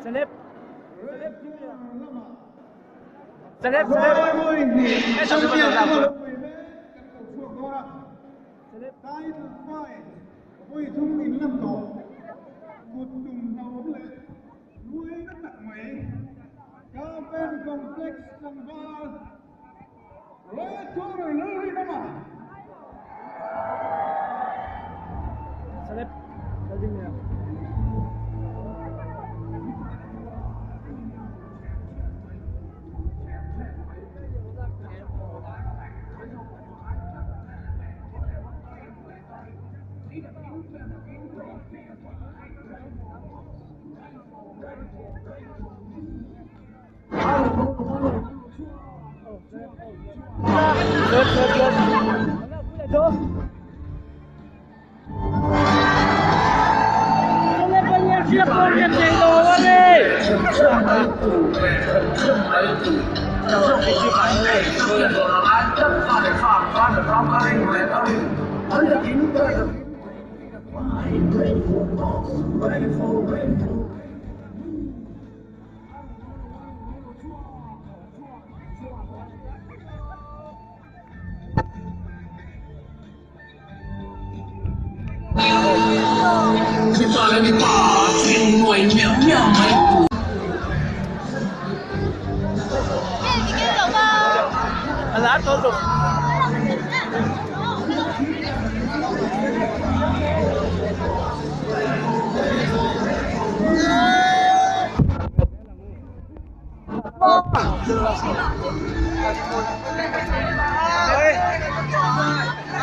Celeb. Celeb, celeb. Title fight vawi thum in lan tawh kut tum hlauhawm leh nuai na tak mai Carpen Complex tlangval Red Corner Lalrinawma. Celeb.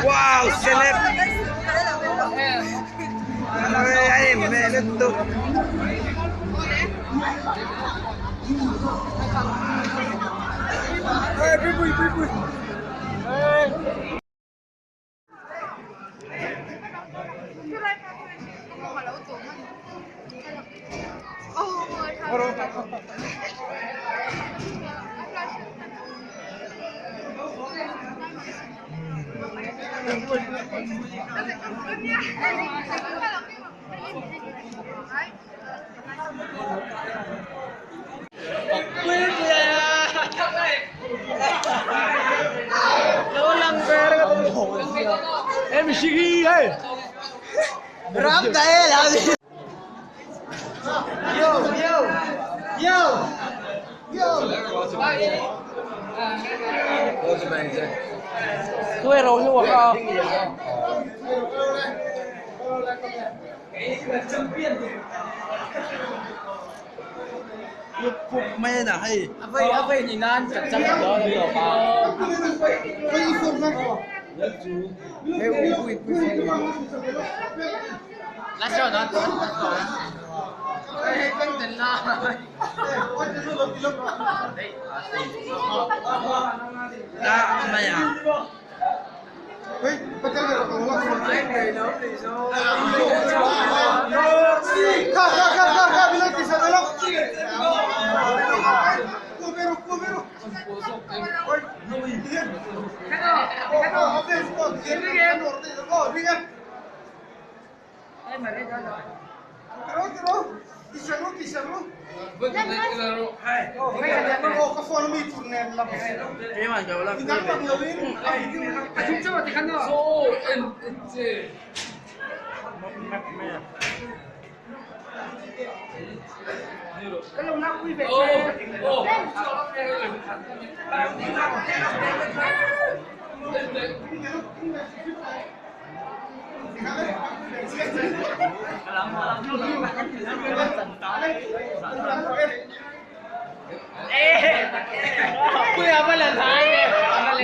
Wow, celeb. Ay, meron to. Ay, biboy, biboy. Em Shigi, hey. Ram tayo, lagi. Yo, yo, yo, yo. Tôi rồi nhưng mà không. May na hay. Apay, apay ni nan chắc chắn đó là được mà. Lá cho nó Da, may ah.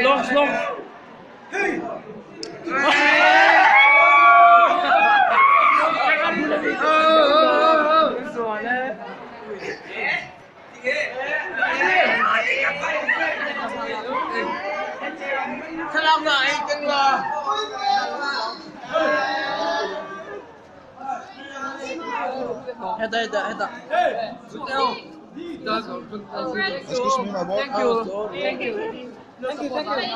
Long, long. Ito, ito, ito. Excuse me, my boy. Thank you. Thank you. Thank you, thank you.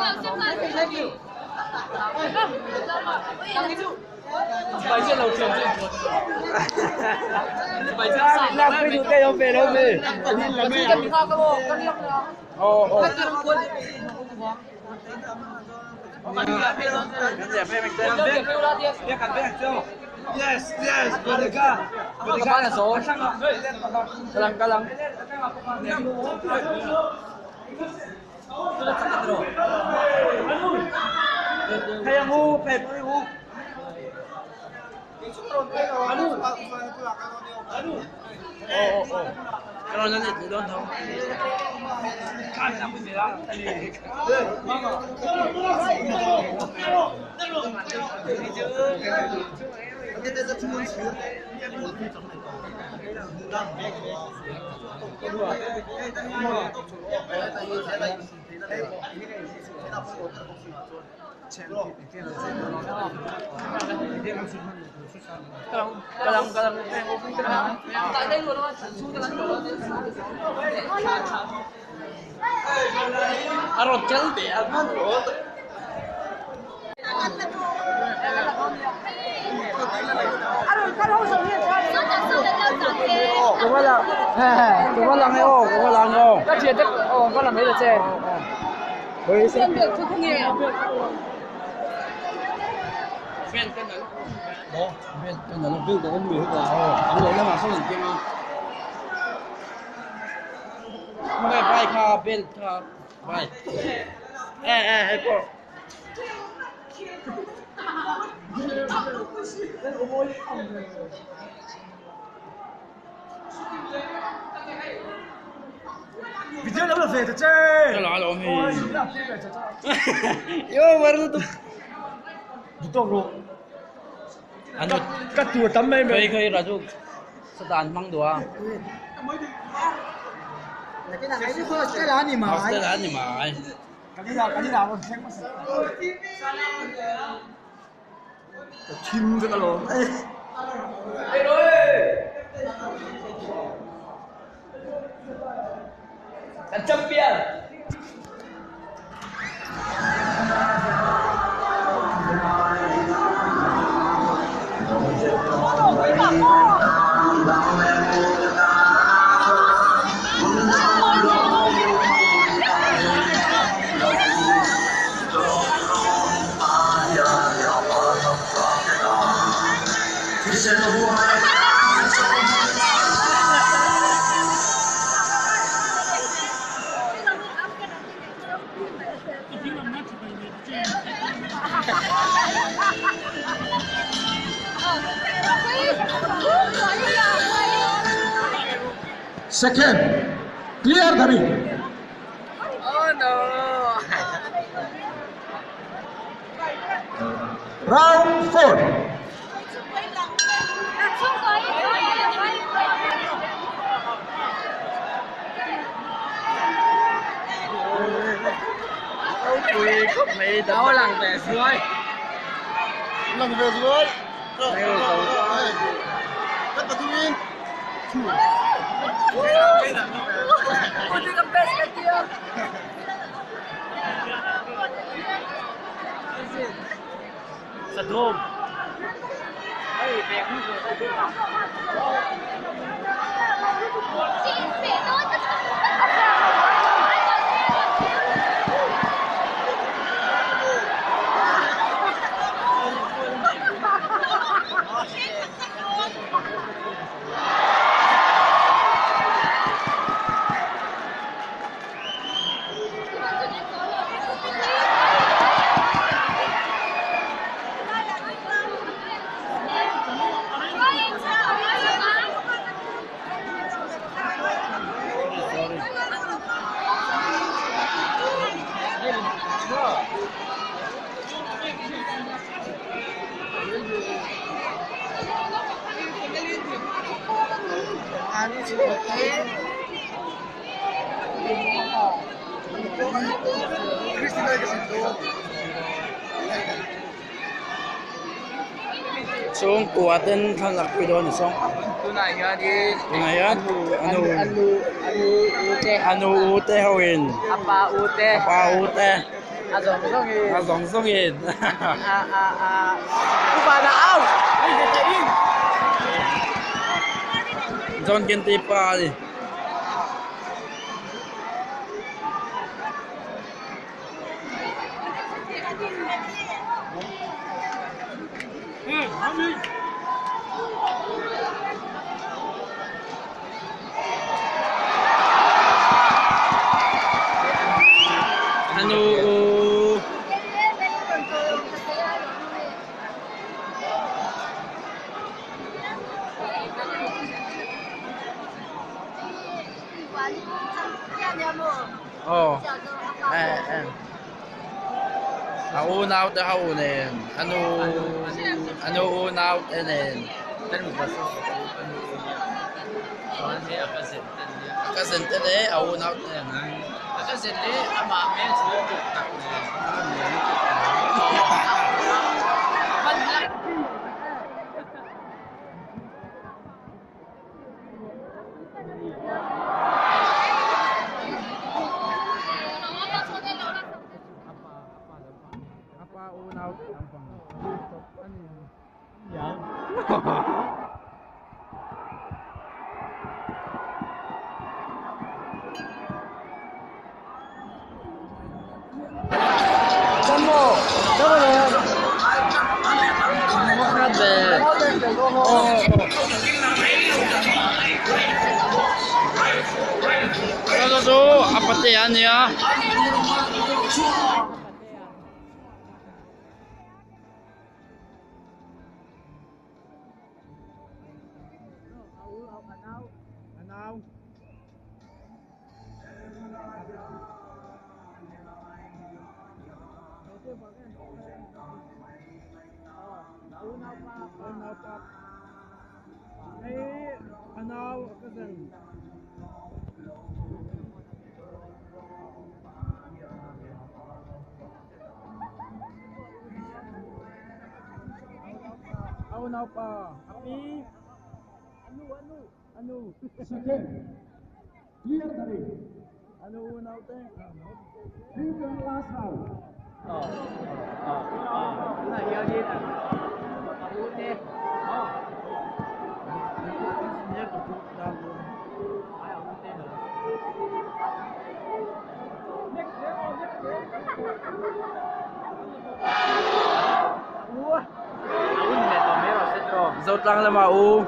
Thank you. Thank you. Yes, yes, Bodega. Kalang kalang. Kaya mo, Pepe mo. Oo, oo. Karon na nit, don ho. Kalang kalang. Aron chal be alman ro. Ko la. Ko la ngai o, ko la ngai o. 一住的哦，可能喺度啫。 Fen cái này. Đó, fen cái này nó bill có người hết rồi. Ông lấy mà số tiền kia. Ngay bay kha bên kha bay. Ê ê ê cô. Video lắm là về thật chứ. Cái loại lộ mi. Yo, mà nó tu. Dutong ro. Anh Cắt tua tắm mày 可以可以了就是单mang đồ à. Hostel anh mà. Chim cái đó. Champion. Second, clear the ring. Oh no! Round 4. Đó là về dưới. Lần về dưới. Tất cả thương yên. Pwede kang best ka tiyo. Sa dome. Chung của tên thằng lạc quỷ đồn xong. Tunay nga di. Này á, anu Anu, anu ute. anu ute hawin. Apa ute. Pa ute. A zawng zawngin. A zawng zawngin. A a a upa na au. Hei ve te in. John Kenti pa a ni. A nu u. Aw eh eh a unau te ho nen a nu a nu unau te nen a cousin te leh a unau te nen Chu chu a patea a nia. Second, clear the ring. Fifth and last round. Zotlang lama u.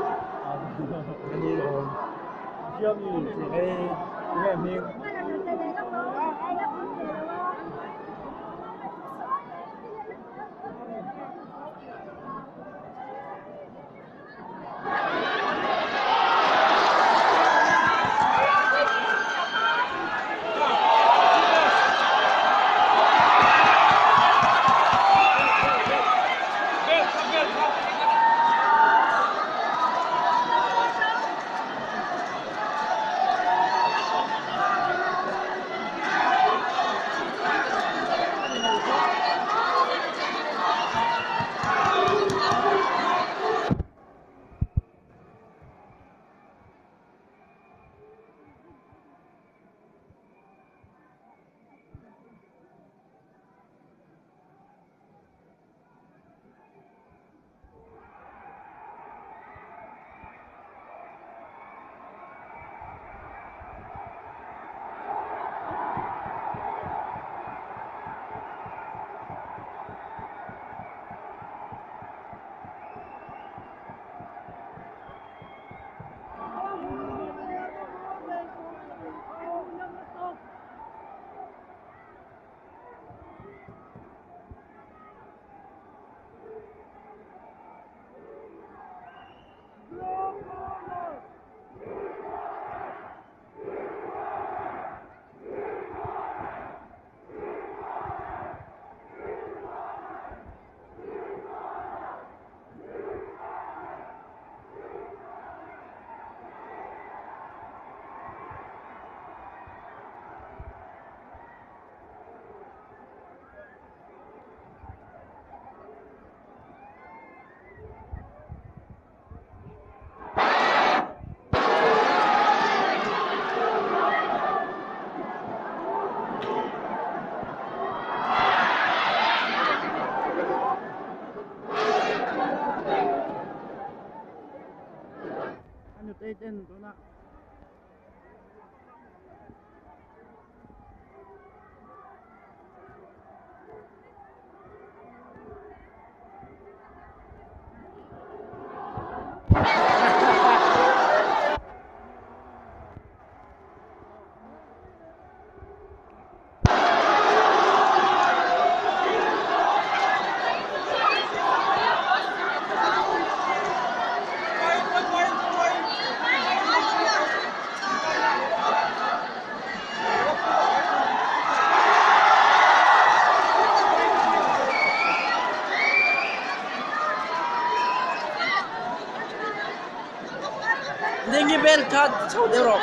Vel kha chho deuh rawh.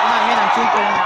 Tunah hian an chhungkaw in a.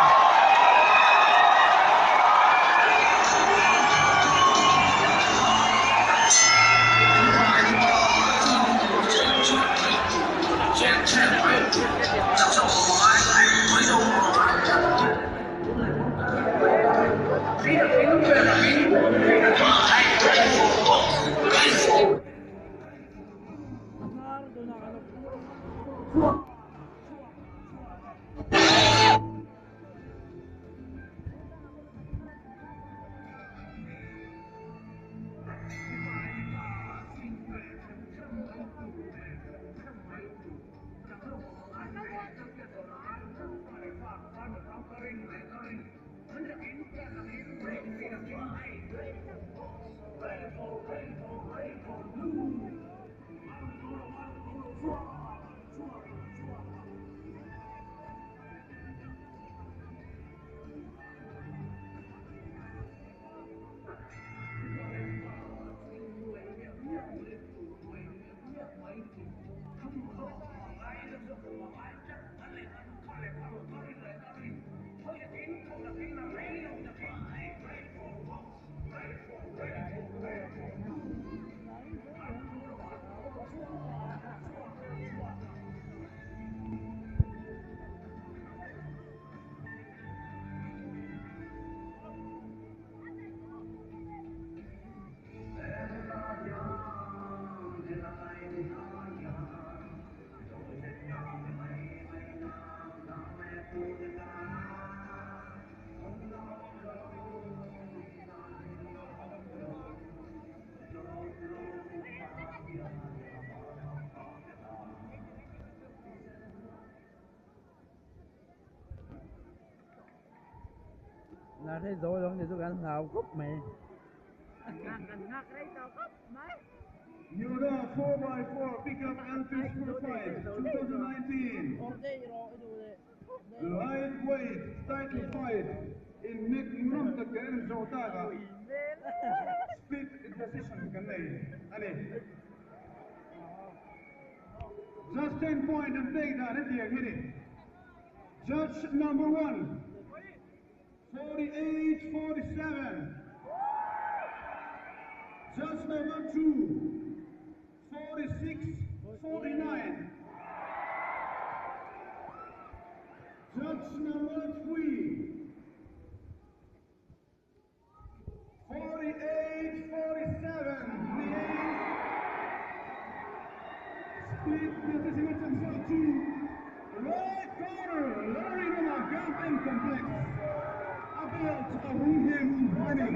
Là thấy rồi đó thì tôi ăn hào khúc mày. Yoda 4x4 pickup anti super fight 2019. Lightweight title fight in Nick Muramtaka and Zotaga. Split decision kan nei. Ani. Just 10 point and take that hit hit it. Judge number 1. 48-47. Judge number 2. 46-49. Judge number 3. 48-47. Split decision for 2. Right corner, Larry Roma, Camp Complex. Appeal to Him Morning.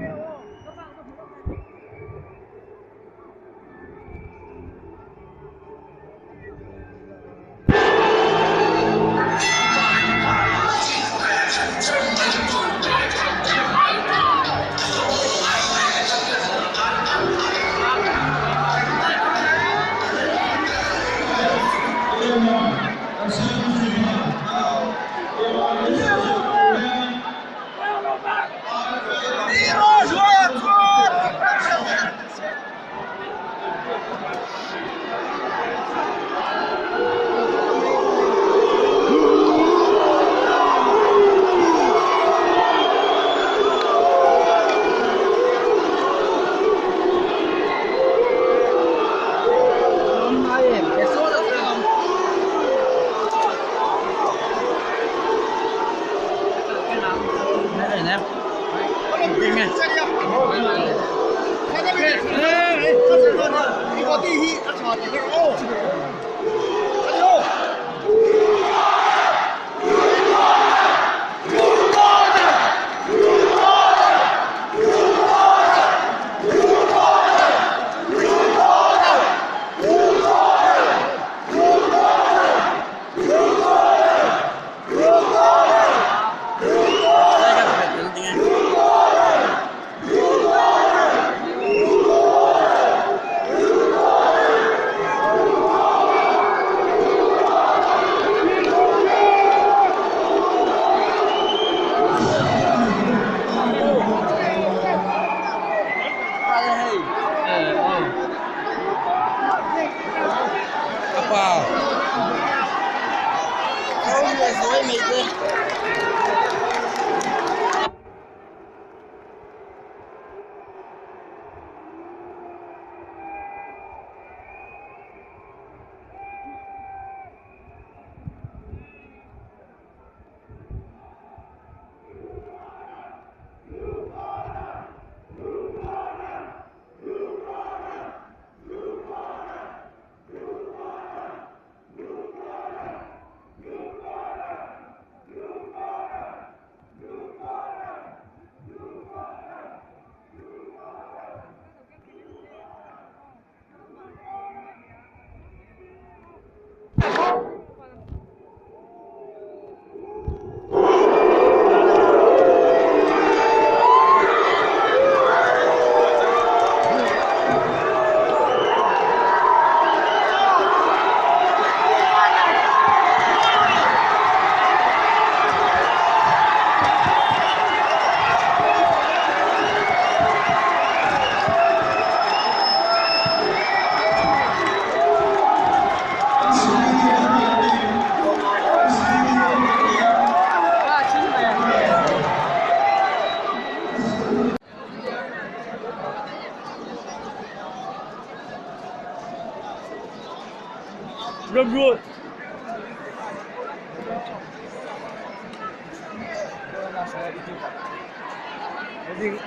Ramruat.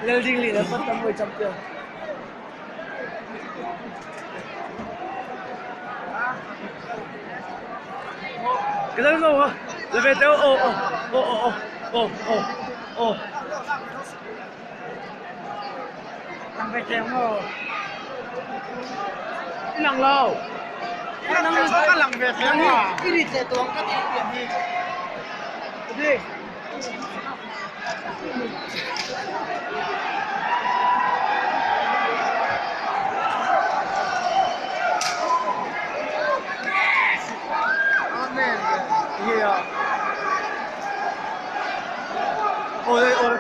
Lelding li na patamoy champion. Cái đó không hả? Là về tới ô ô ô ô ô ô ô. Làm về theo ngô. Lằng lâu. Cái lằng về theo ngô. Cái gì sẽ tuồng cái gì gì. Đi. Amen. Yeah. Ôi ôi.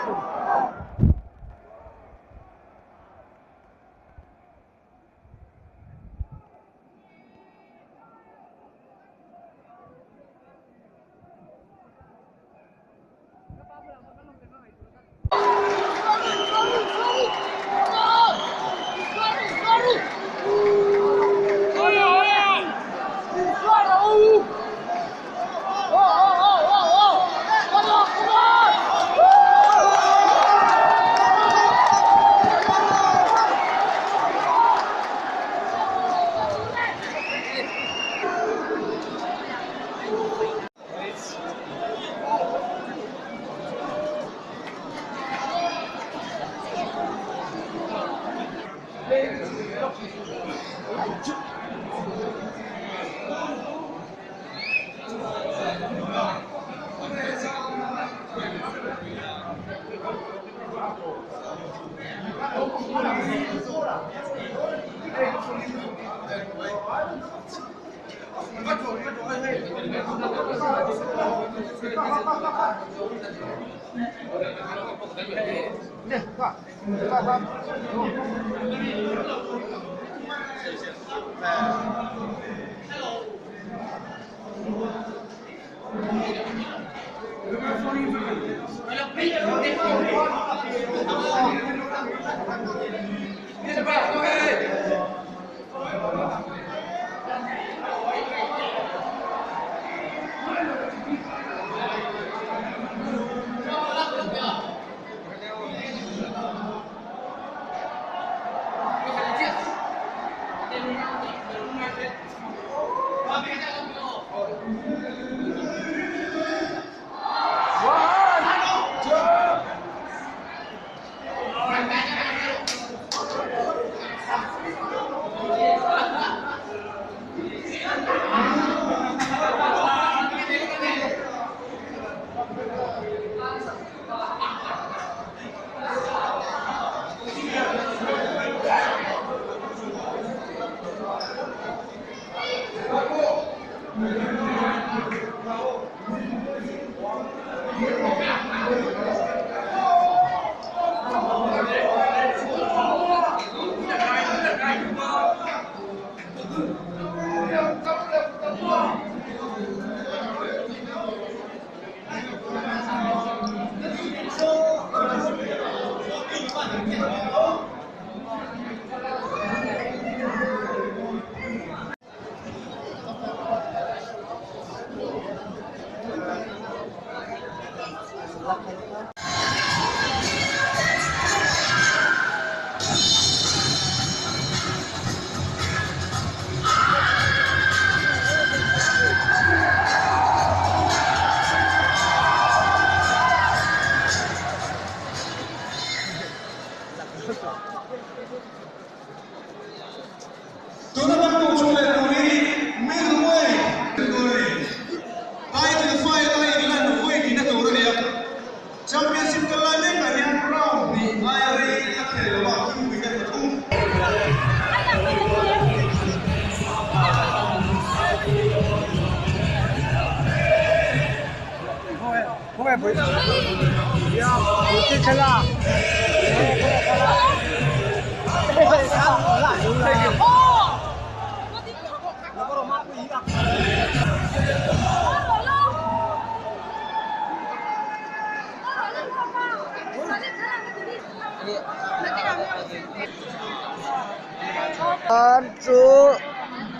One, two,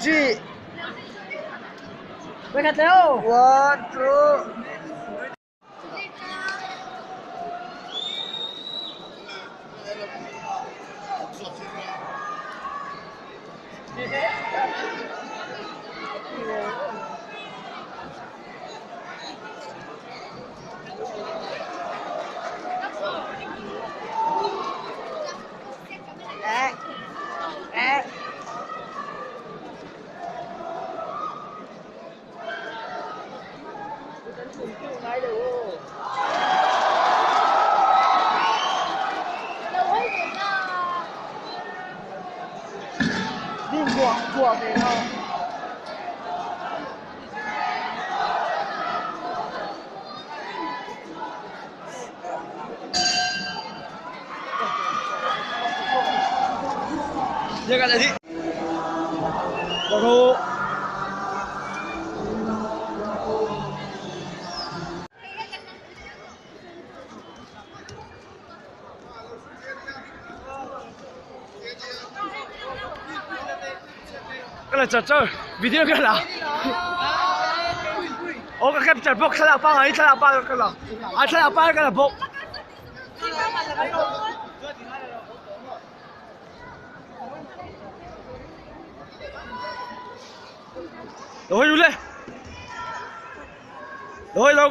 three. Vawikhat leh aw. One, two. Ka la char char video ka la aw ka capture bawk thlalak pangai thlalak pangai ka la a thlalak pangai ka la bawk. Lo hawi le lo hawi lo.